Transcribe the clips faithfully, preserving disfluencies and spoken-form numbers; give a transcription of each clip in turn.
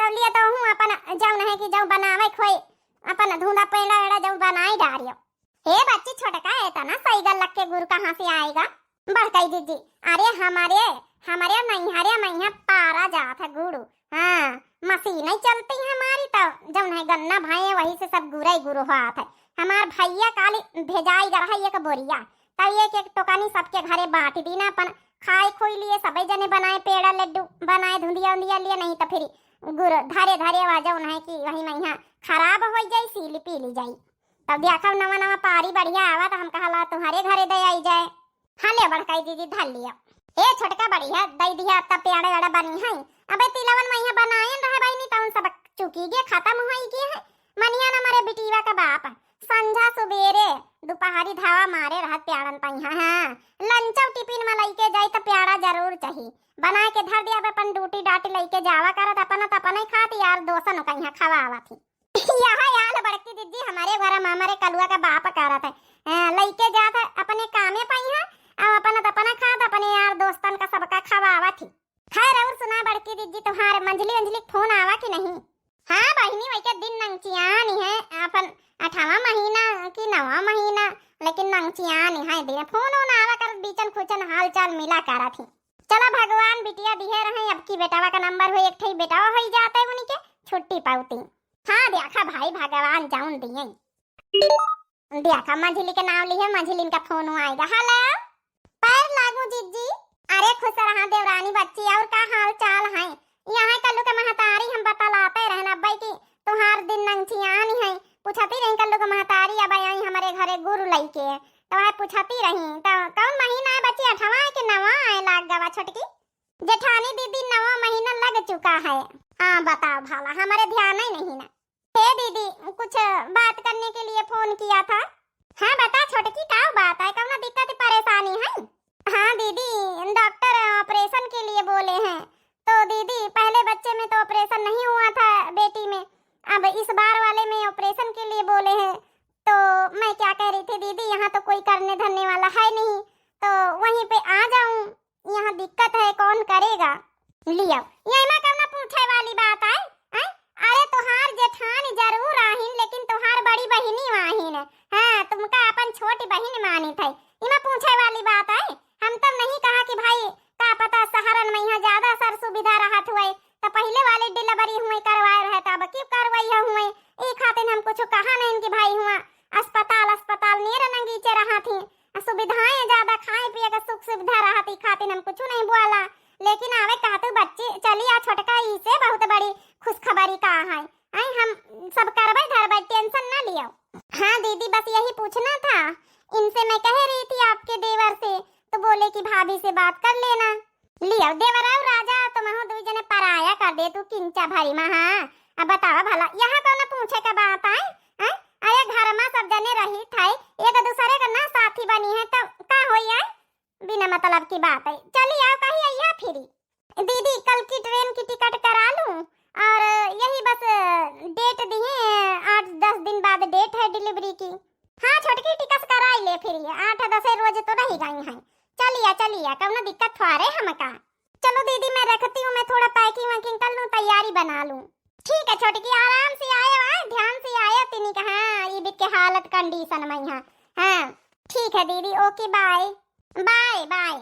लिए तो हूँ अपन जौन है कि जौन बनावे खोए, अपन धुंधा पेड़ा वेड़ा जौन बनाई डारियो। हे बच्ची छोटका है, इतना सही गल लग के गुरु कहाँ से आएगा? बड़कई दीदी, अरे हमारे, हमारे नैहरे में यहाँ पारा जात है गुरु। हाँ, मशीन ही चलती है हमारी, तो जौन है गन्ना भए वही से सब गुरई गुरु होत है। हमार भैया काली भेजाई गर है एक बोरिया, तब एक एक टोकनी सबके घरे बांट दीना, अपन खाए खोई लिए सबे जने बनाए पेड़ा लड्डू बनाए धुंधिया उंधिया लिए, नहीं तो फिर गुरु धरे धरे वा जौन है कि वही में यहाँ खराब हो जाई, सीली पीली जाई। तब देखब नवा नवा पारी बढ़िया आवा तो हम कहला तुम्हारे घरे दे आई जाए। हाँ ले बड़काई दीदी धर लिया। ए छोटका बढ़िया दई दिया, अब तब पेड़े वेड़े बनी है। अबे तिलवन में यहाँ बनायन रहे बहिनी, तउन सब चुकी गे, खत्म होई गे है। मनिया न मरे बिटीवा का बाप, संझा सुबेरे दुपहरी धावा मारे रहत प्याड़न पैहा। हाँ, लंचौ टिफिन में लइके जाई त प्याड़ा जरूर चाही। बना के धर दिया, अब अपन डूटी डाटी लइके जावा करत, अपन त अपने खात यार दोस्तन कहिया खवावत ही। यह याल बड़की दीदी हमारे घर में हमारे कलुआ का बाप करत है। हाँ, लइके जात है अपने कामे पैहा, अब अपन त अपना खात अपने यार दोस्तन का सबका खवावत ही। खैर और सुना बड़की दीदी, तुम्हारे मंझली अंजली फोन आवा कि नहीं? हाँ बहिनी, वही के दिन नंगचियानी है, अपन अठावा महीना कि नवा महीना, लेकिन नंगचियानी है दिन। फोन ओन आवा कर, बीचन खुचन हाल चाल मिला करा थी। चला भगवान बिटिया दिहे रहे, अब की बेटावा का नंबर हो, एक ठे बेटावा हो जाते उनके, छुट्टी पाउती। हाँ देखा भाई, भगवान जाउन दिए। देखा, मंझली के नाम लिहे, मंझलिन का फोन आएगा। हेलो, पैर लागू जीजी। अरे खुश रहा देवरानी बच्ची, और का हाल चाल है? यहाँ कल्लू के महतारी हम बतलाते रहन अब्बई की तुहार दिन नंगचियानी है, पूछती रही कल्लू के महतारी अब आई हमारे घरे गुरु लइके, तो वह पूछती रही। तो कौन महीना है बच्ची, अठवा है कि नवा है लाग गवा छोटकी? जेठानी दीदी, नवा महीना लग चुका है। हाँ बताओ भला, हमारे ध्यान ही नहीं ना। हे दीदी, कुछ बात करने के लिए फोन किया था। हाँ बता छोटकी, का बात है, कौनो दिक्कत परेशानी है? हाँ दीदी, डॉक्टर ऑपरेशन के लिए बोले हैं। तो दीदी, पहले बच्चे में तो ऑपरेशन नहीं हुआ था बेटी में, अब इस बार वाले में ऑपरेशन के लिए बोले हैं। तो मैं क्या कह रही थी दीदी, यहाँ तो कोई करने धरने वाला है नहीं, तो वहीं पे आ जाऊँ? यहाँ दिक्कत है, कौन करेगा? लियो, ये में कौनो पूछे वाली बात है, हैं? अरे तोहार जेठान जरूर आहिन, लेकिन तोहार बड़ी बहिनी आहिन। हाँ, तुमका अपन छोटी बहिन मानित है, इमा पूछे वाली बात है? हम तो नहीं कहा कि भाई का पता शहरन में यहाँ ज्यादा सर सुविधा रहत हुए, तो पहले वाली डिलीवरी हुए करवाए रहे, तो अब क्यों करवाई है हुए? ई खातिर हम कुछ कहा नहीं कि भाई हुआ अस्पताल, अस्पताल नियर नंगीचे रहा थी, सुविधाएं ज्यादा, खाए पिए का सुख सुविधा रहत, ई खातिर हम कुछ नहीं बोला। लेकिन आवे कहतू बच्ची चली आ छोटका, ई से बहुत बड़ी खुशखबरी का है। आई हम सब करबे धरबे, टेंशन ना लियो। हाँ दीदी, बस यही पूछना था, इनसे मैं कह रही थी आपके देवर से, तो बोले कि भाभी से बात कर लेना। लियो देवराव राजा, तुमहू दुई जने पराया कर दे तू किंचा भरी मा। हाँ, अब बतावा भला, यहाँ कौन पूछे के बात आए? हैं? अरे घर मा सब जने रही थे, एक दूसरे का ना साथी बनी है तो का होई आए? बिना मतलब की बात है, चली आओ कहीं अइहा फिरी। दीदी कल की ट्रेन की टिकट करा लूँ और यही बस डेट दिए, आठ दस दिन बाद डेट है डिलीवरी की। हाँ छोटकी टिकट कराई ले फिर, आठ दस रोज तो रही गई हैं। चलिया चलिया, कौनो दिक्कत थोड़े हमका। चलो दीदी मैं रखती हूँ, मैं थोड़ा पैकिंग वैकिंग कर लूँ, तैयारी बना लूँ। ठीक है छोटकी, आराम से आयो, हाँ, ध्यान से आयो, तिनी का, हाँ, ई बिक के हालत कंडीशन में यहाँ। हाँ ठीक है दीदी, ओके बाय। Bye bye.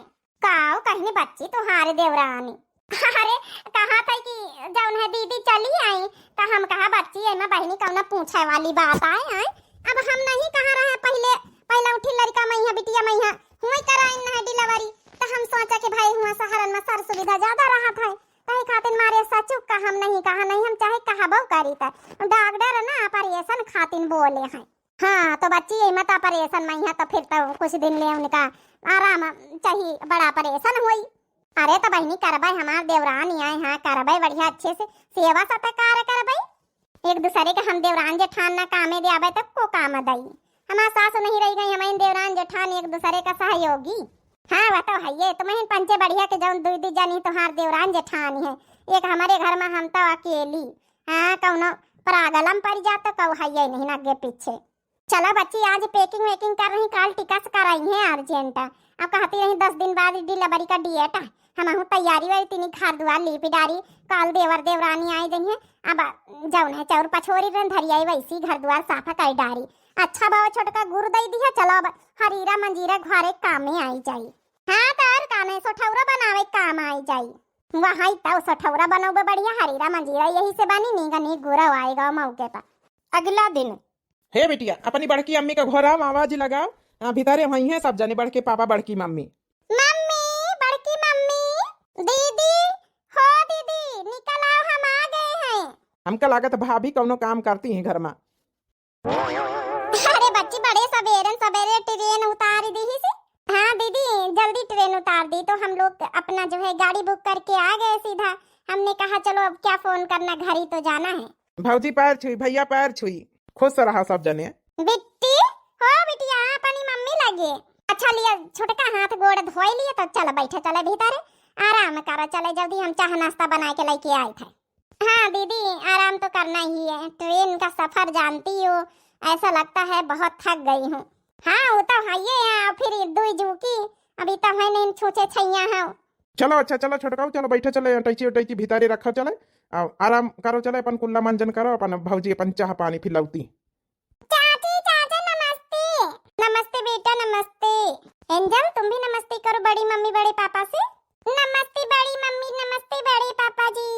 काऊ कहनी बच्ची तुम्हारे देवरानी? अरे कहा था कि जौन है दीदी चली आई, तो हम कहा बच्ची एमा बहिनी कौनो पूछे वाली बात आए, आए। अब हम नहीं कहा रहे पहले, पहले उठी लड़का मैया बिटिया मैया हुई कराइन है डिलीवरी, तो हम सोचा कि भाई हुआ शहरन में सर सुविधा ज्यादा रहत है, तही खातिर मारे सचुक का हम नहीं कहा, नहीं हम चाहे कहबो करी त डॉक्टर ना ऑपरेशन खातिर बोले हैं। हाँ तो बच्ची ये मत ऑपरेशन में है तो फिर तो कुछ दिन ले उनका आराम चाहिए, बड़ा ऑपरेशन होई। अरे तो बहिनी करबे, हमार देवरानी आए हैं, करबे बढ़िया अच्छे से सेवा सत्कार करबे। एक दूसरे के हम देवरान जेठान ना कामे दे आवे तो को काम दई। हमार सासु नहीं रही गई, हमारे देवरान जेठान एक दूसरे का सहयोगी। हाँ वह तो है, ये तो महीन पंचे बढ़िया के जौन दुई दुई जनी तोहार देवरान जेठान है, एक हमारे घर में हम तो अकेली। हाँ कौनो प्रागलम पड़ जात तो कहू है ये नहीं ना आगे पीछे। चला बच्ची, आज packing वैकिंग कर रही, काल टिकस कराई है urgent। अब कहती रही दस दिन बाद delivery का date है, हमहू तैयारी वही तीनी घर दुआर लीपी डारी, काल देवर देवरानी आई जइहैं। अब जौन है चौर पछोरी रन धरी आई वैसी घर दुआर साफा कर डारी। अच्छा बाबा छोटका गुड़ दई दिया, चलो अब हरीरा मंजीरा घरे कामे आई जाई। हाँ तो और का नहीं, सोठौरा बनावे काम आई जाई। वहाँ तो सोठौरा बनौबे बढ़िया हरीरा मंजीरा यही से बनी नीक नीक गुड़ आएगा मौके पर। अगला दिन। हे बिटिया, अपनी बड़की अम्मी का घोरा आवाज लगाओ। हाँ, भीतरे वहीं है सब जने, बड़के पापा, बड़की मम्मी। मम्मी, बड़की मम्मी, दीदी, हो दीदी, निकल आओ, हम आ गए हैं। हमका लागत भाभी कौनो काम करती हैं घर में। अरे बच्ची, बड़े सबेरन सबेरे ट्रेन उतार दी ही से। हाँ दीदी, जल्दी ट्रेन उतार दी तो हम लोग अपना जो है गाड़ी बुक करके आ गए सीधा। हमने कहा चलो अब क्या फोन करना, घर ही तो जाना है। भौजी पैर छुई, भैया पैर छुई, खुश रहा सब जने। बिट्टी, हो बिटिया, अपनी मम्मी लगे। अच्छा लिया, छोटका हाथ गोड़ धोई लिए तो चल बैठे चले भीतर, आराम करो चले, जल्दी हम चाह नाश्ता बना के लेके आए थे। हाँ दीदी, आराम तो करना ही है, ट्रेन का सफर जानती हो, ऐसा लगता है बहुत थक गई हूँ। हाँ वो तो है ये है, फिर दुई जूकी अभी तो है नहीं, छूछे छैया है। चलो अच्छा, चलो छोटकाऊ, चलो बैठो, चले अटैची उटैची भीतरे रखो, चले। आ, आराम करो, चले अपन कुल्ला मंजन करो, अपन भौजी अपन चाह पानी पिलौती। चाची चाचा नमस्ते। नमस्ते बेटा नमस्ते। एंजल तुम भी नमस्ते करो बड़ी मम्मी बड़े पापा से। नमस्ते बड़ी मम्मी, नमस्ते बड़े पापा जी।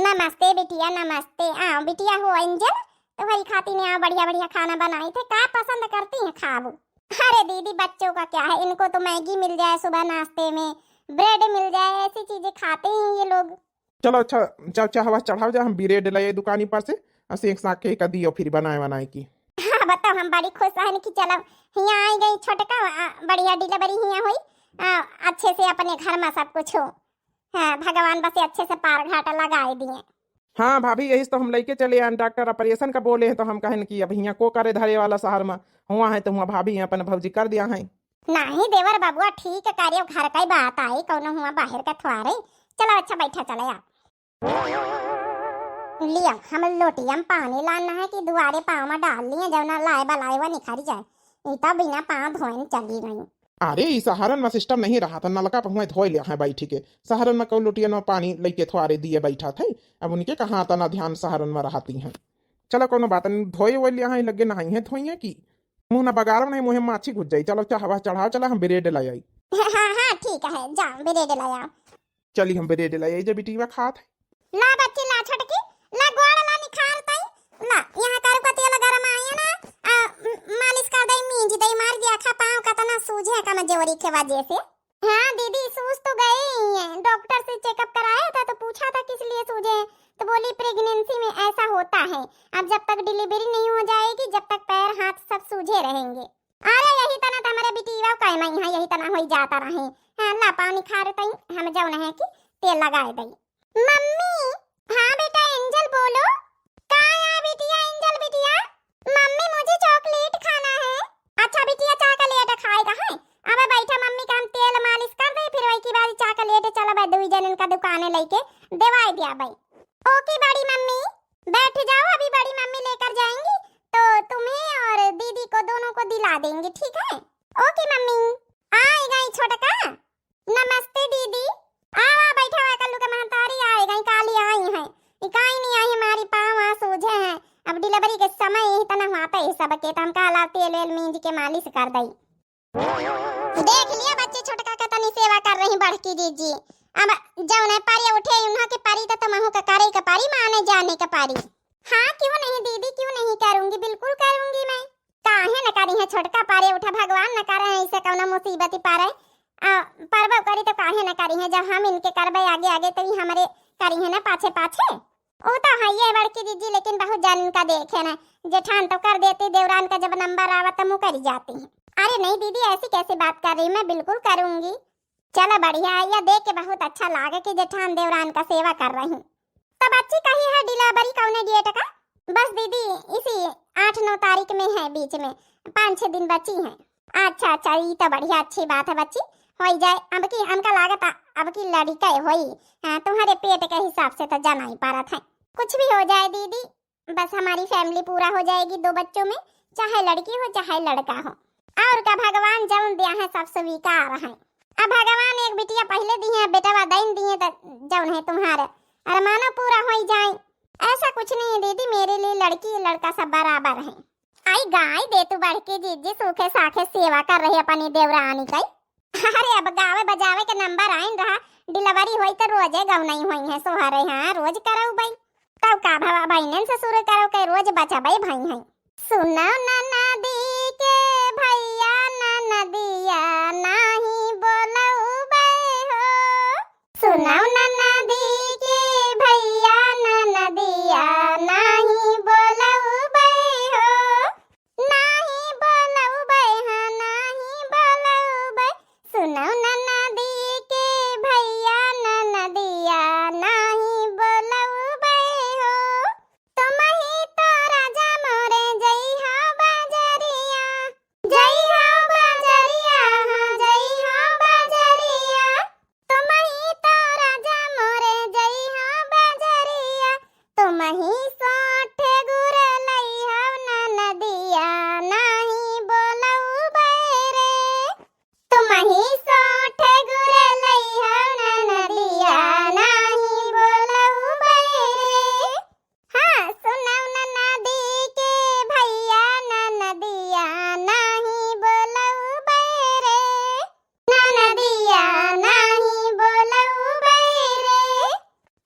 नमस्ते बिटिया नमस्ते। आओ बिटिया हो एंजल, तुम्हारी खातिर ने आओ बढ़िया बढ़िया खाना बनाई थे, का पसंद करती हैं खाबू? अरे दीदी बच्चों का क्या है, इनको तो मैगी मिल जाए सुबह नाश्ते में, ब्रेड मिल जाए, ऐसी चीजें खाते हैं ये लोग। चलो अच्छा, जाओ चाहवा चढ़ाओ जा, हम ब्रेड लाए दुकानी पर से, और सेक साक के का दियो फिर बनाए बनाए की। हाँ बताओ, हम बड़ी खुश हैं कि चलो हियाँ आई गई छोटका, आ, बढ़िया डिलीवरी हियाँ हुई, आ, अच्छे से अपने घर में सब कुछ हो। हाँ भगवान बस अच्छे से पार घाट लगाए दिए। हाँ भाभी, यही तो हम लेके चले आन, डॉक्टर ऑपरेशन का बोले हैं, तो हम कहन कि अब हियाँ को करे धरे वाला शहर में, हुआ है तो हुआ भाभी यहाँ अपन भौजी कर दिया है। नहीं देवर बबुआ, ठीक करियो, घर का ही बात आई, कौनो हुआ बाहर का थ्वारे। चलो अच्छा बैठा चले आप। लिया, हम लोटिया में पानी लाना है कि दुआरे पाँव में डाल लिए, जौना लाए बलाए वा निखर जाए। ई तो बिना पाँव धोए चली गई। अरे ई शहरन में सिस्टम नहीं रहा था, नलका पर हुए धोए लिया है बैठी के। शहरन में कौ लोटियन में पानी लेके थ्वारे दिए बैठा थे, अब उनके कहाँ तना ध्यान शहरन में रहती हैं। चलो कौनो बात नहीं, धोए वोए लिया है, लगे नहाई है धोई है कि मुँह न बगारब नहीं, मुँह में माछी घुस जाई। चलो चाहवा चढ़ाओ, चला हम ब्रेड ले आई। हाँ हाँ ठीक है, जाओ ब्रेड ले आओ। चली हम ब्रेड ले आई, जब बिटिया खात है। ला बच्ची ला छोटकी, ला गोड़ ला निखार तई, ला यहाँ करू का तेल गरम आई है ना, आ, म-, मालिश कर दई, मींज दई, मार दिया खा पाँव कतना सूझे है कमजोरी के वजह से। हाँ दीदी, सूझ तो गए ही हैं। डॉक्टर से चेकअप कराया था तो पूछा था किस लिए सूझे हैं, तो बोली प्रेगनेंसी में ऐसा होता है, अब जब तक डिलीवरी नहीं हो जाएगी जब तक पैर हाथ सब सूझे रहेंगे। अरे यही तना तो हमारे बिटिया का मैं यहाँ यही तना होई जाता रहे। हाँ ला पानी खा रहे तई, हम जौन है कि तेल लगाए दई। मम्मी। हाँ बेटा एंजल बोलो। का है बिटिया एंजल बिटिया? मम्मी मुझे चॉकलेट खाना है। अच्छा बिटिया चॉकलेट खाएगा है? अबे बैठा मम्मी का हम तेल मालिश कर दे फिर वही के बाद चॉकलेट चल बे दुई जनन का दुकाने लेके देवाए दिया बे। ओके बड़ी मम्मी बैठ जाओ अभी बड़ी मम्मी लेकर जाएंगी तो तुम्हें और दीदी को दोनों को दिला देंगे ठीक है? Okay mummy. आए गई छोटका। नमस्ते दीदी। आवा बैठा हुआ कल्लू के महतारी आए गई काली आई हैं। ई काई नहीं आई हमारी पाँव आ सूझे हैं। अब डिलीवरी के समय यही तना हुआ था ये सब के तो हम कहला तेल वेल मींज के मालिश कर दई। देख लिया बच्ची छोटका के तनी सेवा कर रही बड़की जीजी। अब जौन है पारी उठे उन्हा के पारी तो तुमहू के करे के पारी माने जाने के पारी। हाँ क्यों नहीं दीदी क्यों नहीं करूँगी बिल्कुल करूँगी मैं। काहे न करी है छोटका पारे उठा भगवान न करे ऐसे कौनो मुसीबत ही पारे। आ, परबो करी तो काहे न करी है जब हम इनके करबे आगे आगे तो ई हमरे करी है ना पाछे पाछे। ऊ तो है ये बड़की जीजी लेकिन बहुत जान इनका देखे ना। जेठान तो कर देती देवरान का जब नंबर आवा तो मुँह करी जाती है। अरे नहीं दीदी ऐसी कैसी बात कर रही मैं बिल्कुल करूँगी। चला बढ़िया है, या देख के बहुत अच्छा लागे कि जेठान देवरान का सेवा कर रही। तो बच्ची कही है डिलीवरी कौने डेट का? बस दीदी इसी आठ नौ तारीख में है, बीच में पाँच छः दिन बची हैं। अच्छा अच्छा, ई तो बढ़िया अच्छी बात है बच्ची, हो जाए। अब की हमका लागत आ, अब की लड़िका होई। हाँ, तुम्हारे पेट के हिसाब से तो जाना ही पारत है, कुछ भी हो जाए दीदी, बस हमारी फैमिली पूरा हो जाएगी दो बच्चों में, चाहे लड़की हो चाहे लड़का हो। और का, भगवान जौन दिया है सब स्वीकार है। अब भगवान एक बिटिया पहिले दिए, बेटवा दैन दिए, त जौन है तुम्हारे अरमानो पूरा होई जाए। ऐसा कुछ नहीं है दीदी, मेरे लिए लड़की लड़का सब बराबर है। आई गाय दे तू बढ़ के जीजी, सूखे साखे सेवा कर रही अपनी देवरानी का। अरे अब गावे बजावे के नंबर आइन रहा, डिलीवरी होई त रोजे गवनई होई है सोहरे, हाँ रोज करउबई। तब का भवा बहिनन से शुरू करो के रोज बचबई भई है। सुनौ ननदी के भैया ननदिया नाही बोलउबे हो। सुनौ ननदी के भैया ननदिया नाही बोलउबे हो। नाही बोलउबे हाँ नाही बोलउबे। सुनौ ननदी के भैया ननदिया नाही बोलउबे हो। तुमही तो राजा मोरे जइहा बजरिया, जइहा बजरिया, हाँ जइहा बजरिया। तुमही तो राजा मोरे जइहा बजरिया, तुमही सोठ गुर लइहा ननदिया नाही बोलउबे रे। तुमही सोठ गुर लइहा ननदिया नाही बोलउबे रे। हाँ, सुनौ ननदी के भैया ननदिया नाही बोलउबे रे। ननदिया नाही बोलउबे रे।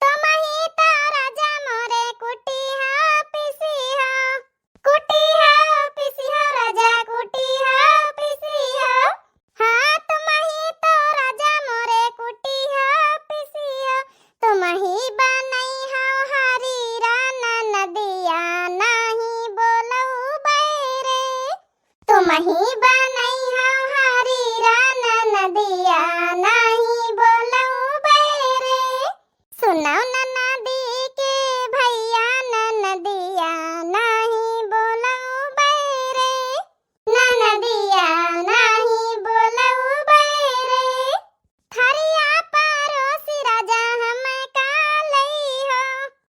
तुमही तो राजा मोरे कुटिहा पिसिहा, कुटिहा पिसिहा राजा, कुटिहा पिसिहा। हाँ, तुमही तो राजा मोरे कुटिहा पिसिहा। तुमही बनइहा हरीरा ननदिया नाही बोलउबे रे। तुमही बनइहा हरीरा ननदिया नाही बोलउबे रे। सुनौ ननदी के भैया ननदिया नाही बोलउबे रे। ननदिया नाही बोलउबे रे। थरिया परोसी राजा हमका लइहो,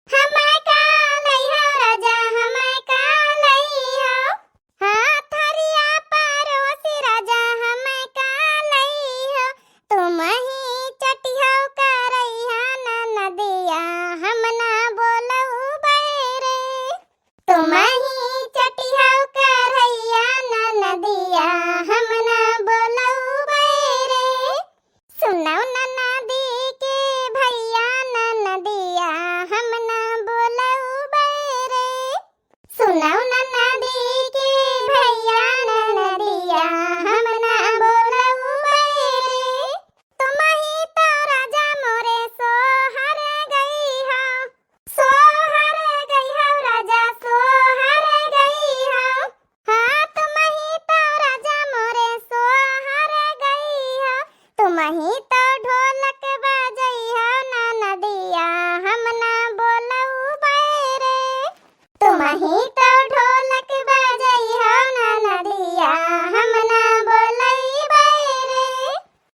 हमका लइहो राजा हमका लइहो। हाँ, थरिया परोसी राजा हमका लइहो। तुमही चटिहौ करइहा ननदिया हम ना बोलउबे रे। तुमही चटिहौ करइहा ननदिया हम ना बोलउबे रे। सुनौ ननदी के भैया ननदिया हम ना बोलउबे रे। सुनौ ननदी के भैया ननदिया हम ना बोलउबे रे। तुमही तो राजा मोरे सोहर गइहा, सोहर गइहा राजा सोहर गइहा। हाँ, तुमही तो राजा मोरे सोहर गइहा। तुमही तो ढोलक बजइहा ननदिया हम ना बोलउबे रे। तुमही तो ढोलक बजइहा ननदिया हम ना बोलइबे रे।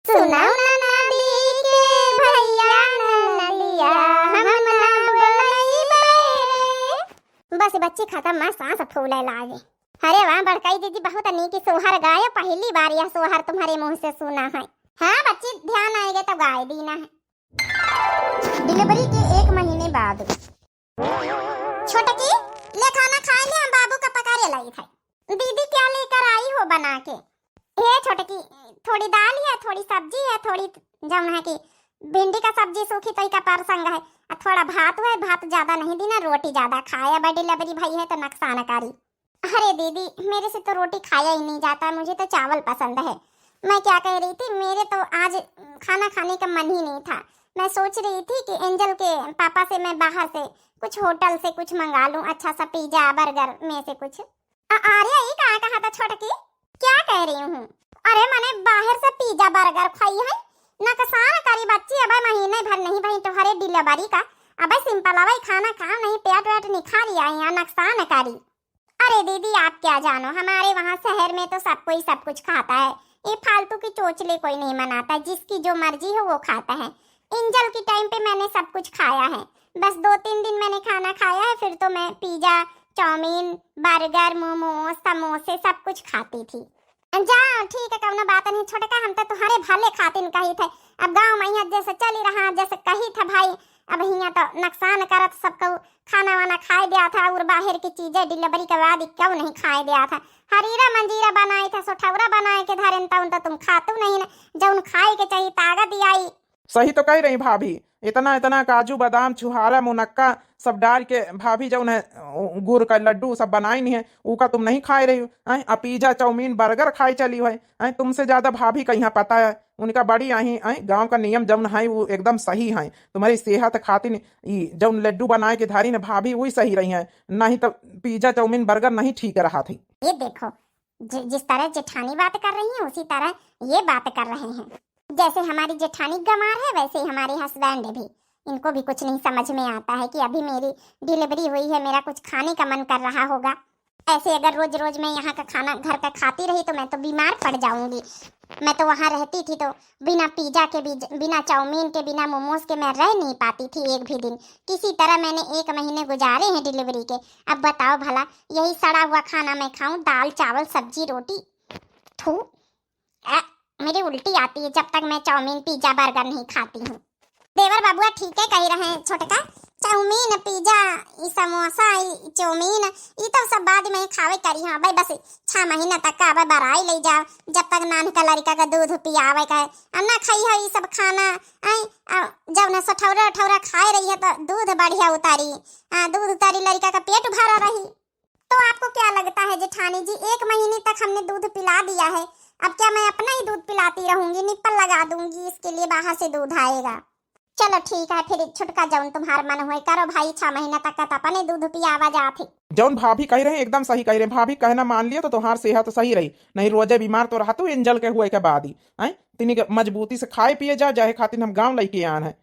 सुनौ ननदी के भैया ननदिया हम ना बोलइबे रे। बस बच्ची खत्म, मैं सांस फूले लागे। अरे वाह बड़काई दीदी, बहुत नीक सोहर गायो, पहली बार यह सोहर तुम्हारे मुंह से सुना है। हाँ बच्ची, ध्यान आएगे तो गाय दीना है। डिलीवरी के एक महीने बाद। छोटकी, ले खाना खाए ले, हम बाबू का पकारे लाई था। दीदी क्या लेकर आई हो बना के? हे छोटकी, थोड़ी दाल है, थोड़ी सब्जी है, थोड़ी जौन है कि भिंडी का सब्जी सूखी तो का परसंग है, आ थोड़ा भात है, भात ज्यादा नहीं दीना, रोटी ज्यादा खाए, बड़ी लबरी भाई है तो नुकसान करी। अरे दीदी, मेरे से तो रोटी खाया ही नहीं जाता, मुझे तो चावल पसंद है। मैं क्या कह रही थी, मेरे तो आज खाना खाने का मन ही नहीं था। मैं सोच रही थी कि एंजल के पापा से मैं बाहर से कुछ होटल से कुछ मंगा लूं, अच्छा सा पिज्जा, बर्गर में से कुछ। अ-, अरे, ई का कहा था छोटकी? क्या कह रही हूँ? अरे, मने बाहर से पिज्जा, बर्गर खाई है, नुकसान करी बच्ची, अबे महीने भर नहीं भई तोहरे डिलीवरी का, अबे सिंपल अबे खाना खाओ, नहीं पेट वेट निकाल लिया यहाँ, नुकसान करी। अरे दीदी, आप क्या जानो, हमारे वहाँ शहर में तो सब कोई सब कुछ खाता है, ये फालतू की चोचले कोई नहीं मनाता, जिसकी जो मर्जी हो वो खाता है। एंजल की टाइम पे मैंने सब कुछ खाया है, बस दो तीन दिन मैंने खाना खाया है, फिर तो मैं पिज्जा, चाउमीन, बर्गर, मोमोज, समोसे सब कुछ खाती थी। जाओ, ठीक है, कउनो बात नहीं छोटका, हम तो तुम्हारे भले खातिन कही थे। अब गाँव में यहाँ जैसे चली रहा, जैसे कही था भाई, अब हियाँ तो नुकसान करत, सब कहू खाना वाना खाए दिया था, और बाहर की चीजें डिलीवरी के बाद क्यों नहीं खाए दिया था। हरीरा मंजीरा बनाए थे, सोठौरा बनाए के धरेन, तउन तो तुम खातू नहीं न, जउन खाए के चाहिए ताकत आई। सही तो कह रही भाभी, इतना इतना काजू बादाम छुहारा मुनक्का सब डाल के भाभी जउन है उ, गुड़ का लड्डू सब बनाई नहीं है, ऊ का तुम नहीं खाए रही हो, हैं? आ पिज्जा चाउमीन बर्गर खाए चली हो, हैं? तुमसे ज्यादा भाभी का यहाँ पता है, उनका बड़ी आई, हैं? गाँव का नियम जउन है वो एकदम सही है, तुम्हारी सेहत खातिर ई जउन लड्डू बनाए के धारी ने भाभी वही सही रही है, नहीं तो पिज्जा चाउमीन बर्गर नहीं ठीक रहा थी। ये देखो, जि-, जिस तरह जेठानी बात कर रही हैं उसी तरह ये बात कर रहे हैं। जैसे हमारी जेठानी गंवार है वैसे ही हमारे हस्बैंड भी, इनको भी कुछ नहीं समझ में आता है कि अभी मेरी डिलीवरी हुई है, मेरा कुछ खाने का मन कर रहा होगा। ऐसे अगर रोज रोज मैं यहाँ का खाना घर का खाती रही तो मैं तो बीमार पड़ जाऊंगी। मैं तो वहाँ रहती थी तो बिना पिज्जा के भी, बिना चाउमीन के, बिना मोमोज के मैं रह नहीं पाती थी एक भी दिन। किसी तरह मैंने एक महीने गुजारे हैं डिलीवरी के। अब बताओ भला, यही सड़ा हुआ खाना मैं खाऊं, दाल चावल सब्जी रोटी? थू, अ, मेरी उल्टी आती है जब तक मैं चाउमीन पिज्जा बर्गर नहीं खाती हूँ। देवर बबुआ ठीक है कही रहे हैं छोटका, चाउमीन पिज्जा, ई समोसा, ई चाउमीन, ई तो सब बाद में खावे करी। हाँ भाई, बस छह महीना तक का अब बराई ले जाओ, जब तक नान का लड़का का दूध पियावे का है। अब ना खाई हो ई सब खाना, आई, आ, जब ना सठौरा उठौरा खाए रही है तो दूध बढ़िया उतारी, आ, दूध उतारी, लड़का का पेट भरा रही। तो आपको क्या लगता है जेठानी जी, एक महीने तक हमने दूध पिला दिया है, अब क्या मैं अपना ही दूध पिलाती रहूंगी? निप्पल लगा दूंगी, इसके लिए बाहर से दूध आएगा। चलो ठीक है, फिर छोटका जउन तुम्हार मन होए करो भाई, छह महीना तक का तो अपने दूध पियावा जात है। जउन भाभी कह रहे हैं एकदम सही कह रहे हैं, भाभी कहना मान लियो तो तुम्हार सेहत सही रही, नहीं रोजे बीमार तो रहतू एंजल के हुए के बाद ही, हैं? तिनी के मजबूती से खाए पिए जा, जाहे खातिर हम गाँव लेके आन है।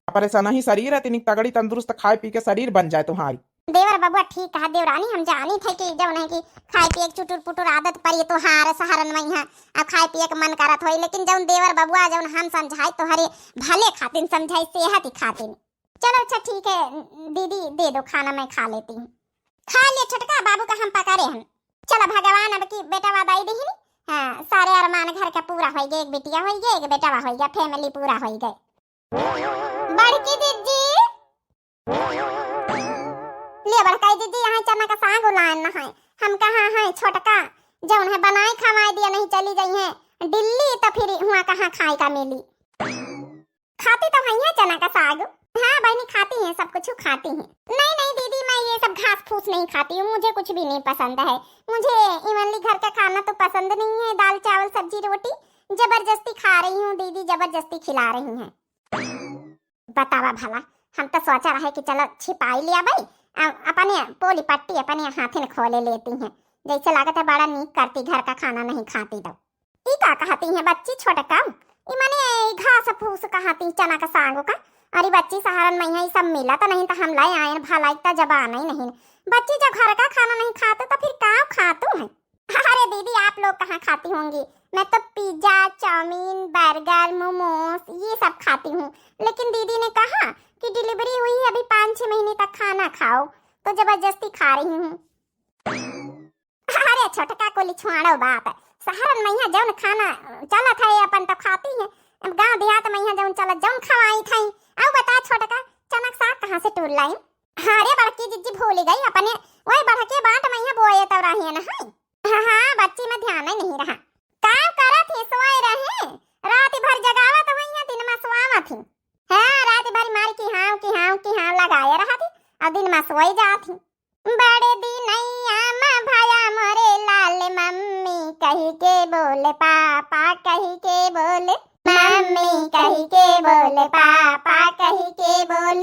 परेशान ही शरीर है, तिनी तगड़ी तंदुरुस्त खाए पी के शरीर बन जाए तुम्हारी। देवर बबुआ ठीक कहा देवरानी, हम जानी थे कि जउन है कि खाए पिए के चुटुर पुटुर आदत पड़ी तोहार सहरन में यहाँ, अब खाए पिए के मन करत होई, लेकिन जउन देवर बबुआ जउन हम समझाई तोहरे भले खातिन समझाई, सेहत ही खातिन। चलो अच्छा ठीक है दीदी, दे दो खाना, मैं खा लेती हूँ। खा ले छोटका, बाबू का हम पकड़े हन। चलो भगवान अब की बेटा वादा ही दीहिन। हाँ, सारे अरमान घर का पूरा होई गए, एक बिटिया होई गए, एक बेटवा होई गया, फैमिली पूरा होई गए। बड़की जिज्जी, ले बड़काई जिज्जी, यहाँ चना का साग उलान न है। हम कहाँ है छोटका, जउन है बनाए खवाए दिया, नहीं चली जाई है दिल्ली, तो फिर हुआ कहाँ खाए का मिली। खाती तो है चना का साग। हाँ बहनी, खाती हैं, सब कुछ खाती हैं। नहीं नहीं दीदी, मैं ये सब घास फूस नहीं खाती हूँ, मुझे कुछ भी नहीं पसंद है। मुझे इमनली घर का खाना तो पसंद नहीं है, दाल चावल सब्जी रोटी जबरदस्ती खा रही हूँ दीदी, जबरदस्ती खिला रही हैं। बतावा भला, हम तो सोचा रहे कि चलो छिपाई लिया भाई, अ-, अपने पोली पट्टी अपने हाथे में खोले लेती हैं, जैसे लागत है बड़ा नीक करती, घर का खाना नहीं खाती तो। ई का कहती हैं बच्ची छोटका, ई मने ई घास फूस कहती चना का साग का? अरे बच्ची, सहरन में यहाँ ई सब मिला तो नहीं तो हम लाई आयन, भला इतना जबान ही नहीं। बच्ची जब घर का खाना नहीं खाते तो फिर का खातू हैं? अरे दीदी, आप लोग कहाँ खाती होंगी? मैं तो पिज्जा, चाउमीन, बर्गर, मोमोज ये सब खाती हूँ, लेकिन दीदी ने कहा कि डिलीवरी हुई है, अभी पाँच छह महीने तक खाना खाओ, तो जबरदस्ती खा रही हूँ। अरे छोटका, को लिछुआड़ो बात, सहरन में यहाँ जउन खाना चलत है अपन तो खाती है, अब गाँव देहात में यहाँ जउन चलत जउन खवाई थाई। अब बता छोटका, चना का साग कहाँ से टूर लाई? हाँ रे बड़की जिज्जी, भूल गई अपने, वही बढ़ के बाट में यहाँ बोए तो रही है ना। हाँ, हाँ, बच्ची में ध्यान ही नहीं रहा। काम करत ही सोए रहे, रात भर जगावत हुई है, दिन में सोआवत ही। हाँ, रात भर मार की हाँव, की हाँव, की हाँव लगाए रहत ही, और दिन में सोए जात ही। बड़े दिनैया में भया मोरे लाल, मम्मी कही के बोल, पापा कही के बोल, मम्मी कही के बोल, पापा कही के बोल।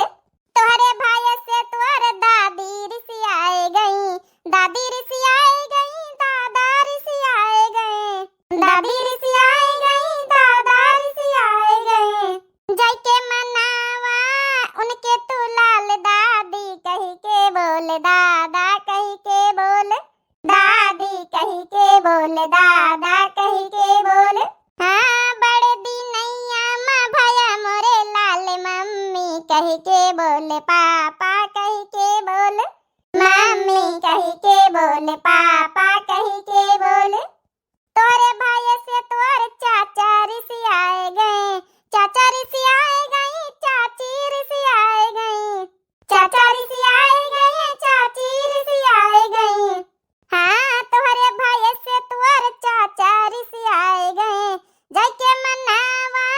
तोहरे भय से तोर दादी रिसियाए गई, दादी रिसियाए गई, दादा रिसियाए गए, दादी रिसियाए गई, दादा रिसियाए गए। जाइके मनावा उनके तू लाल, दादी कही के बोल, दादा कही के बोल, दादी कही के बोल, दादा कही के बोल। हाँ, बड़े दिनैया में भया मोरे लाल, मम्मी कही के बोल। बोल पापा कहि के बोल, मम्मी कहि के बोल, पापा कहि के बोल। तोरे भाई से तोर चाचा रिसियाए गए, चाचा रिसियाए गए, चाची रिसियाए गए, चाचा रिसियाए गए, चाची रिसियाए गए। हाँ, तोहरे भाई से तोर चाचा रिसियाए गए, जाके मनावा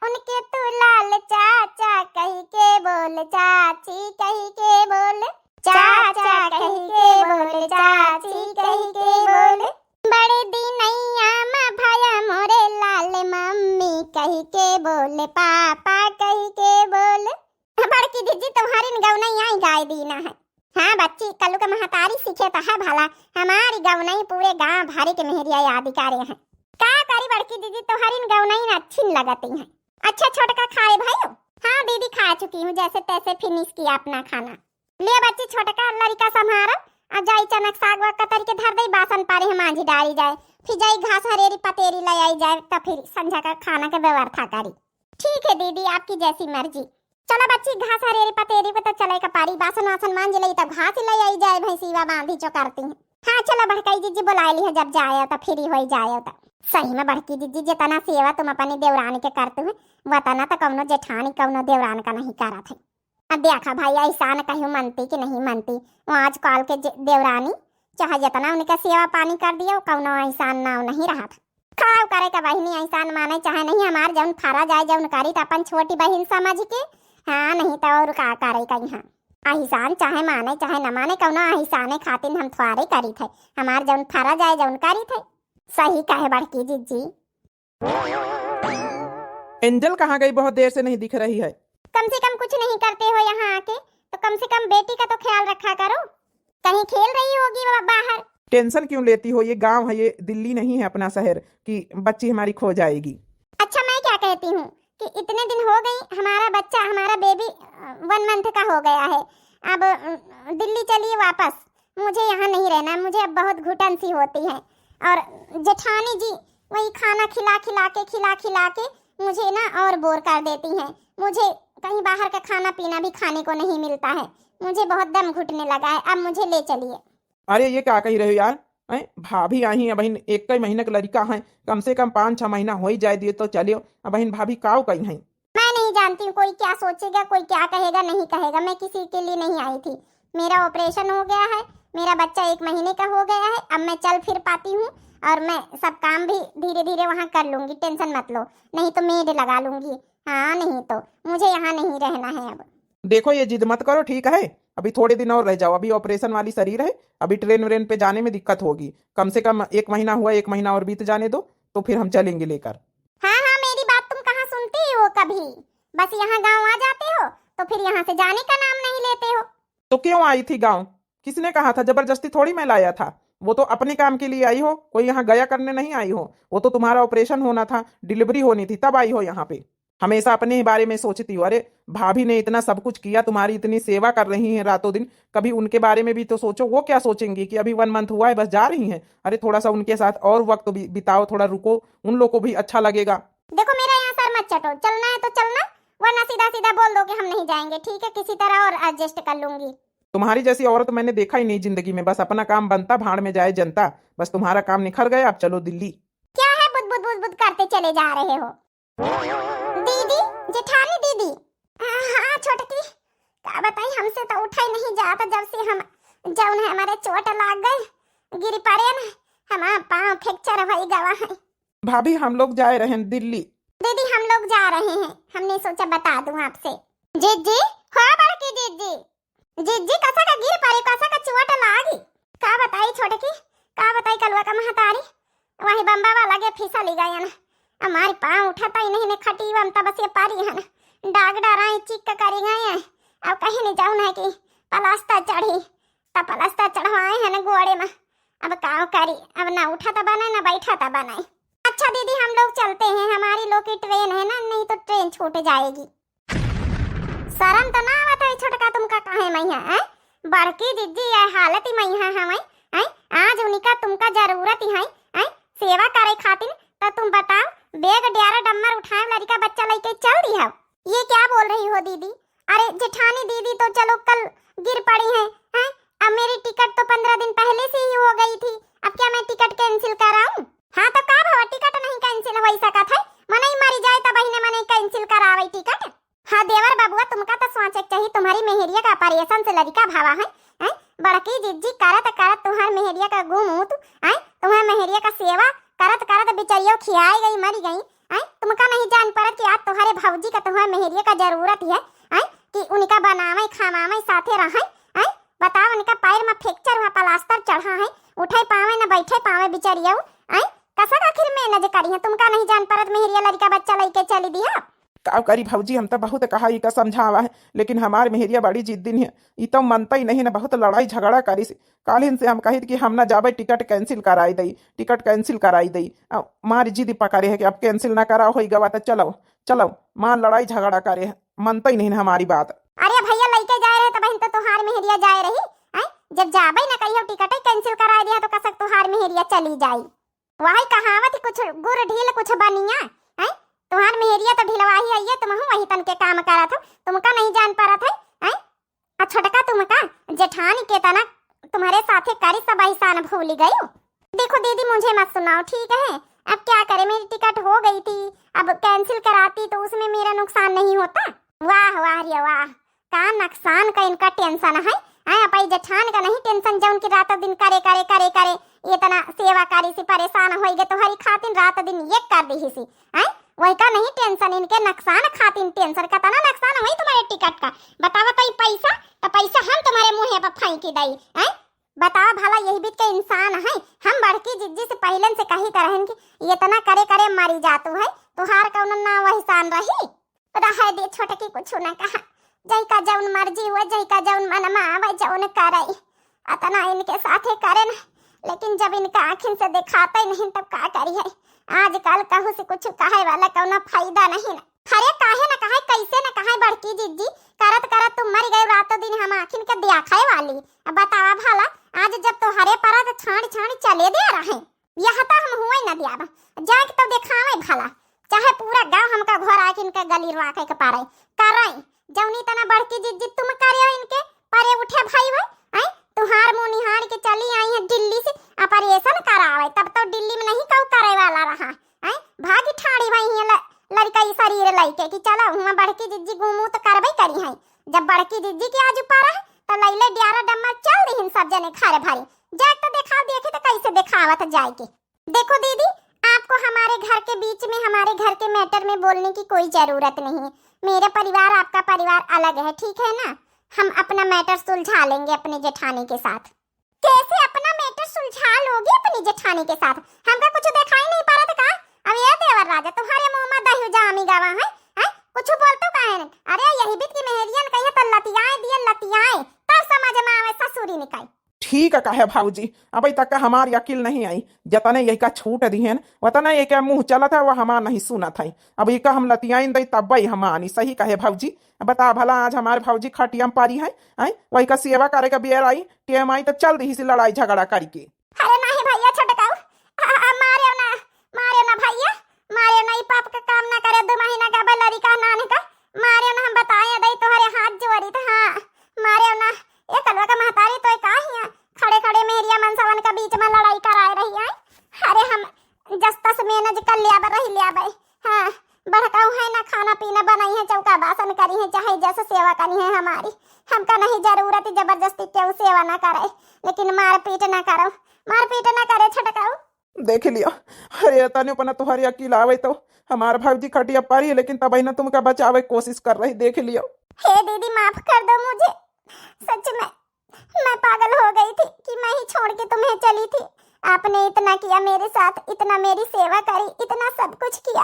उनके तू लाल चाचा कहि के बोल, चाची कहि के बोल, चाचा कहि के बोल, चाची कहि के बोल। बड़े दिनैया मा भया मोरे लाल, मम्मी कहि के बोल, पापा कहि के बोल। बड़की जिज्जी, तुम्हारी गवनई आई गाय दीना है। हाँ बच्ची, कल्लू के महतारी सीखे तो है भला, हमारी गवनई पूरे गांव भरे के मेहरिया याद करे हैं। का करी बड़की जिज्जी, तुम्हारी गवनई न अच्छी न लगती हैं। अच्छा छोटका, खाए भयो? हाँ दीदी, खा चुकी हूँ, जैसे तैसे फिनिश किया अपना खाना। ले बच्ची, छोटका लड़का संभारो, आ जाई चनक साग वाग कतरी के धर दे, बासन पारे हम मांझी डारी जाए, फिर जाई घास हरेरी पतेरी ले आई जाए, तो फिर संझा का खाना के व्यवस्था करी। ठीक है दीदी, आपकी जैसी मर्जी। चलो बच्ची, घास हरेरी पतेरी पे तो चले का पारी, बासन वासन मांझ ले, तब घास ले आई जाए, भैंसीवा बांधी चो करती हैं। हाँ चलो बड़कई जिज्जी, बुलाए ली है, जब जाए तो फ्री हो जाए तो। सही में बड़की जिज्जी, जितना सेवा तुम अपनी देवरानी के करते हुए, वतना तो कौनो जेठानी कौनो देवरान का नहीं करत है। अब देखा भाई, एहसान कहियो मनती कि नहीं मनती। वो आजकल के जे-, देवरानी चाहे जितना उनके सेवा पानी कर दियो, कौनो एहसान नाव नहीं रहत। खाओ करे के बहिनी, एहसान माने चाहे नहीं, हमार जौन फरा जाए, जौन करी त अपन छोटी बहिन समझ के, हाँ, नहीं तो और का करे कहीं। हाँ, एहसान चाहे माने चाहे न माने, कौनो एहसाने खातिर हम थ्वारे करी थे, हमार जौन फरा जाए, जौन करी थे। सही कहे बड़की जिज्जी। एंजल कहाँ गई? बहुत देर से नहीं दिख रही है। कम से कम कुछ नहीं करते हो यहाँ आके, तो कम से कम बेटी का तो ख्याल रखा करो। कहीं खेल रही होगी बा-, बाहर। टेंशन क्यों लेती हो? ये गांव है, ये दिल्ली नहीं है अपना शहर कि बच्ची हमारी खो जाएगी। अच्छा, मैं क्या कहती हूँ कि इतने दिन हो गई, हमारा बच्चा, हमारा बेबी, अ, वन मंथ का हो गया है। अब, अ, दिल्ली चलिए वापस, मुझे यहाँ नहीं रहना है, मुझे अब बहुत घुटन सी होती है। और जेठानी जी वही खाना खिला खिला के, खिला खिला के मुझे ना और बोर कर देती हैं। मुझे कहीं बाहर का खाना पीना भी खाने को नहीं मिलता है, मुझे बहुत दम घुटने लगा है, अब मुझे ले चलिए। अरे ये क्या कही रहे हो यार, हैं? भाभी आई हैं, अबहिन एक ही महीना के लड़का है, कम से कम पाँच छह महीना हो ही जाए दिए तो चलियो। अबहिन भाभी काव कही हैं? मैं नहीं जानती हूँ कोई क्या सोचेगा, कोई क्या कहेगा, नहीं कहेगा। मैं किसी के लिए नहीं आई थी। मेरा ऑपरेशन हो गया है, मेरा बच्चा एक महीने का हो गया है, अब मैं चल फिर पाती हूँ और मैं सब काम भी धीरे धीरे वहाँ कर लूँगी, टेंशन मत लो, नहीं तो मेड लगा लूँगी। हाँ, नहीं तो मुझे यहाँ नहीं रहना है अब। देखो, ये जिद मत करो, ठीक है, अभी थोड़े दिन और रह जाओ, अभी ऑपरेशन वाली शरीर है, अभी ट्रेन व्रेन पे जाने में दिक्कत होगी। कम से कम एक महीना हुआ, एक महीना और बीत जाने दो, तो फिर हम चलेंगे लेकर। हाँ हाँ, मेरी बात तुम कहाँ सुनती हो कभी? बस यहाँ गाँव आ जाते हो तो फिर यहाँ से जाने का नाम नहीं लेते हो। तो क्यों आई थी गाँव? किसने कहा था? जबरदस्ती थोड़ी मैं लाया था। वो तो अपने काम के लिए आई हो, कोई यहाँ गया करने नहीं आई हो। वो तो तुम्हारा ऑपरेशन होना था, डिलीवरी होनी थी, तब आई हो यहाँ पे। हमेशा अपने ही बारे में सोचती हो। अरे, भाभी ने इतना सब कुछ किया, तुम्हारी इतनी सेवा कर रही हैं रातों दिन, कभी उनके बारे में भी तो सोचो। वो क्या सोचेंगी कि अभी वन मंथ हुआ है, बस जा रही हैं? अरे, थोड़ा सा उनके साथ और वक्त बि-, बिताओ, थोड़ा रुको, उन लोग को भी अच्छा लगेगा। देखो, मेरा यहाँ सर मत चटो, चलना है तो चलना, वरना सीधा सीधा बोल दो कि हम नहीं जाएंगे, ठीक है? किसी तरह और एडजस्ट कर लूंगी। तुम्हारी जैसी औरत मैंने देखा ही नहीं जिंदगी में, बस अपना काम बनता, भाड़ में जाए जनता, बस तुम्हारा काम निखर गया, अब चलो दिल्ली। क्या है बुद बुद बुद बुद करते चले जा रहे हो? दीदी, जेठानी दीदी। हाँ, हाँ, छोटकी, का बताई, हमसे तो उठाई नहीं जाता, जब से हम, जौन है, हमारे चोट लाग गई, गिर पड़े न, हमारा पाँव फ्रैक्चर होई गवा है। भाभी, हम लोग जाए रहेन दिल्ली। दीदी, हम लोग जा रहे हैं, हमने सोचा बता दूं आपसे। जिज्जी, हो बड़की जिज्जी। जिज्जी, कसा का गिर पड़ी, कसा का चोट लागी? का बताई छोटकी, का बताई कलुआ का महतारी, वही बम्बा वाला गे फिसली गयन। हमारी पाँव उठता ही नहीं ने खटी, हम तब से पारी हन। डॉक्टर आए, चेक करी गए, अब कहीं नहीं जाऊ ना कि प्लास्टर चढ़ी, तब प्लास्टर चढ़वाए हैं ना गोड़े में। अब का करी, अब ना उठा त बने, ना बैठा त बने। अच्छा दीदी, हम लोग चलते हैं, हमारी लोग की ट्रेन है ना, नहीं तो ट्रेन छूट जाएगी। शरम तो ना आवत है छोटका तुमका, काहे मैया, हैं? बड़की जिज्जी ये हालत ही मैया हमें, हैं? आज उनका तुमका जरूरत ही है, हैं? सेवा करे खातिर, तो तुम बताओ, बैग ड्यारा डम्मर उठाए लड़का बच्चा लेके चल दी हो। ये क्या बोल रही हो दीदी? अरे जेठानी दीदी तो चलो कल गिर पड़ी हैं, हैं? अब मेरी टिकट तो पन्द्रह दिन पहले से ही हो गई थी, अब क्या मैं टिकट cancel कराऊं? हाँ तो का भवा, टिकट नहीं cancel होई सकत है? मनई मरी जाए तब बहिने मनई cancel करावे टिकट। हाँ देवर बबुआ, तुमका तो सोचे के चाहिए, तुम्हारी मेहरिया का operation से लड़का भवा है, हैं? बड़की जिज्जी करत करत तुम्हार मेहरिया का गुमूत, हैं? तुम्हार मेहरिया का सेवा करत करत बिचरियो खियाई गई, मरी गई, हैं? तुमका नहीं जान पड़त कि आज तुम्हारे भौजी का तुम्हार मेहरिया का जरूरत है, हैं? कि उनका बनावे खावावे साथे रहे, हैं? बताओ, उनका पैर में fracture हुआ, plaster चढ़ा है, उठे पावे न बैठे पावे बिचरियो, हैं? कसक आखिर manage करी है, तुमका नहीं जान पड़त मेहरिया लड़का बच्चा लइके चली दिया। का करी भौजी, हम तो बहुत कहा इका समझावा है, लेकिन हमार मेहरिया बड़ी जिद्दिन है, ई तो मनता ही नहीं ना, बहुत लड़ाई झगड़ा करी से। कालिन से हम कहित कि हम ना जाबे, टिकट cancel कराई दई, टिकट cancel कराई दई। अब मार जिद पकड़े है कि अब cancel ना करा, होई गवा तो चलो, चलो। मार लड़ाई झगड़ा करे है, मनता ही नहीं ना हमारी बात। अरे भैया, लइके जाए रहे तब तो तुहार मेहरिया जाए रही, हैं? जब जाबे ना कहियो टिकट ही cancel कराई दिया तो कसक तुहार मेहरिया चली जाई। वही कहावत, कुछ गुर ढील कुछ बनिया, हैं? तुहार मेहरिया तो ढिलवाही है, ये तुमहू वही तन के काम करत हो, तुमका नहीं जान पड़त है, हैं? आ छोटका तुमका जेठानी के तना तुम्हारे साथे करी सब एहसान भूली गयो। देखो दीदी, मुझे मत सुनाओ, ठीक है? अब क्या करे, मेरी टिकट हो गई थी, अब cancel कराती तो उसमें मेरा नुकसान नहीं होता। वाह वाह रे वाह, का नुकसान का इनका tension है, हैं? अपई जेठान का नहीं tension, जौन की रात दिन करे करे करे करे इतना सेवा करी से परेशान होई गए, तुम्हारी खातिन रात दिन ये कर दी सी, हैं? वही का नहीं tension, इनके नुकसान खातिन tension। कतना नुकसान हुई तुम्हारे टिकट का, बतावा तो ई पैसा, तो पैसा हम तुम्हारे मुँहे पर फेंकी दई, हैं? बतावा भला, यही बीत के इंसान है। हम बड़की जिज्जी से पहले से कही तरहन कि इतना करे करे मरी जातू है, तुहार कौनो नाव एहसान रही? रहे दे छोटकी, कुछ न कहा, जई का जौन मर्जी हुआ, जई का जौन मन में आवे जौन करे, अतना इनके साथे करे न, लेकिन जब इनका आँखिन से दिखाते नहीं तब का करी है? आजकल कहू से कुछ कहे वाला कौनो फायदा नहीं न। अरे काहे न कहे, कैसे न कहे बड़की जिज्जी, करत करत तुम मर गए, रातों दिन हम आँखिन के दिया खाए वाली। अब बतावा भला, आज जब तोहरे परा तो छाड़ छाड़ चले दे रहे, यह तो हम हुए न दियाब, जाके तो दिखावे भला, चाहे पूरा गाँव हमका घर आके इनका गली रोके के पारे, करे जौनी तना बड़की जिज्जी तुम करे हो इनके, परे उठे भाई हो, हैं? तुहार मुँह निहार के चली आई है दिल्ली से operation करावे, तब तो दिल्ली में नहीं कऊ करे वाला रहा, हैं? भागी ठाड़ी भई है ल-, लड़का ई शरीर लइके कि चलो हुआं बड़की जिज्जी गुमू तो करबे करी है। जब बड़की जिज्जी के आज ऊपर है तो लैले ग्यारह डम्मर चल दिहिन सब जने घर भरी, जाए तो दिखाओ, देखे तो कैसे दिखावत जाए के। देखो दीदी, आपको हमारे घर के बीच में, हमारे घर के matter में बोलने की कोई जरूरत नहीं है। मेरा परिवार, आपका परिवार अलग है, ठीक है ना? हम अपना matter सुलझा लेंगे अपने जेठानी के साथ। कैसे अपना matter सुलझा लोगे अपनी जेठानी के साथ? हमका कुछ दिखाई नहीं पड़त का? अब ये देवर राजा तुम्हारे मुँह में दही जामी गवा है, हैं? कुछ बोलतो काहे नहीं? अरे यही बीत की मेहरियन कहिए तो लतियाए दिए, लतियाए, तब समझ में आवे ससुरी निकाई। ठीक कहे भौजी, अबई तक का हमारी अकिल नहीं आई, जतने यही का छूट दिहन, वतने ये के मुँह चलत है, वो हमार नहीं सुनत है। अब ये का हम लतियाइन दई तब ही हम आनी, सही कहे भौजी। बता भला, आज हमार भौजी खटिया में परी है, हैं? वही का सेवा करे का बेर आई, टेम आई तो चल दिही से लड़ाई झगड़ा करी के। अरे नहीं भैया छोटकाऊ, आ, आ, मारे ना, मारे ना भैया, मारे ना, ई पाप का काम ना करे, दो महीना का बा लड़िका नान का, मारे ना, हम बताए दई तोहरे हाथ जोड़ी तो, हाँ, मारे ना, ए कलवा का महतारी तो का हिया, खड़े खड़े मेहरिया मनसवन का बीच में लड़ाई कराए रही है। अरे हम जस तस manage कर लिया बा, रही लिया बा, हाँ, बड़काऊ है ना, खाना पीना बनाई है, चौका बासन करी है, चाहे जस सेवा करी है हमारी, हमका नहीं जरूरत जबरदस्ती केहू सेवा ना करे, लेकिन मारपीट ना करो, मारपीट ना करे छोटकाऊ। देख लियो, अरे तने अपना तोहरे अकिल आवे तो हमार भौजी खटिया पारी है, लेकिन तब ना तुमका बचावे के कोशिश कर रही, देख लियो। हे दीदी, माफ कर दो मुझे, सच में मैं पागल हो गई थी कि मैं ही छोड़ के तुम्हें चली थी। आपने इतना किया मेरे साथ, इतना मेरी सेवा करी, इतना सब कुछ किया,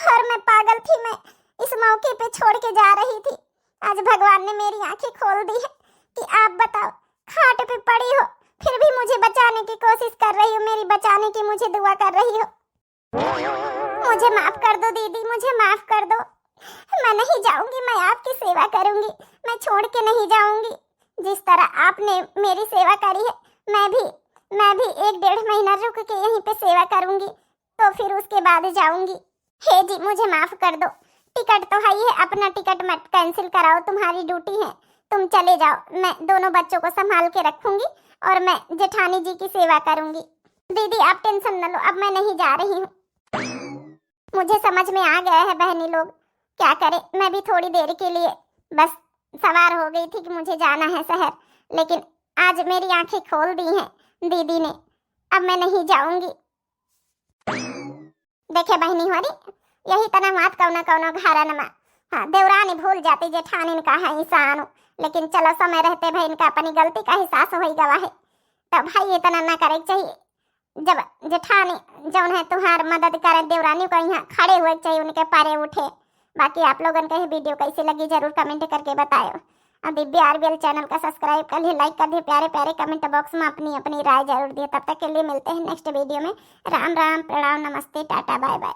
और मैं पागल थी, मैं इस मौके पे छोड़ के जा रही थी। आज भगवान ने मेरी आंखें खोल दी है कि आप बताओ, खाट पे पड़ी हो, फिर भी मुझे बचाने की कोशिश कर रही हो, मेरी बचाने की मुझे दुआ कर रही हो। मुझे माफ कर दो दीदी, मुझे माफ कर दो। मैं नहीं जाऊंगी, मैं आपकी सेवा करूंगी, मैं छोड़ के नहीं जाऊंगी। जिस तरह आपने मेरी सेवा करी है, मैं भी, मैं भी एक डेढ़ महीना रुक के यहीं पे सेवा करूंगी, तो फिर उसके बाद जाऊंगी। हे जी, मुझे माफ कर दो। टिकट तो है ही है, अपना टिकट मत कैंसिल कराओ, तुम्हारी ड्यूटी है, तुम चले जाओ, मैं दोनों बच्चों को संभाल के रखूंगी और मैं जेठानी जी की सेवा करूंगी। दीदी, आप टेंशन न लो, अब मैं नहीं जा रही हूँ। मुझे समझ में आ गया है बहनी लोग, क्या करें, मैं भी थोड़ी देर के लिए बस सवार हो गई थी कि मुझे जाना है शहर, लेकिन आज मेरी आंखें खोल दी हैं दीदी ने, अब मैं नहीं जाऊंगी। देखे बहनी होरी, यही तना बात कौनो कौनो घरन में, हाँ, देवरानी भूल जाती जेठानिन का है इंसान, लेकिन चलो समय रहते भाई इनका अपनी गलती का एहसास हो गवा है, तो भाई इतना ना करे के चाहिए। जब जेठानी जौन है तुहार मदद करे देवरानी को यहाँ खड़े हुए के चाहिए, उनके पारे उठे। बाकी आप लोगन के ये वीडियो कैसी लगी जरूर कमेंट करके बतायो। और दिव्या आरबीएल चैनल का सब्सक्राइब कर लिए, लाइक कर दिए, प्यारे प्यारे कमेंट बॉक्स में अपनी अपनी राय जरूर दिए। तब तक के लिए मिलते हैं नेक्स्ट वीडियो में। राम राम, प्रणाम, नमस्ते, टाटा, बाय बाय।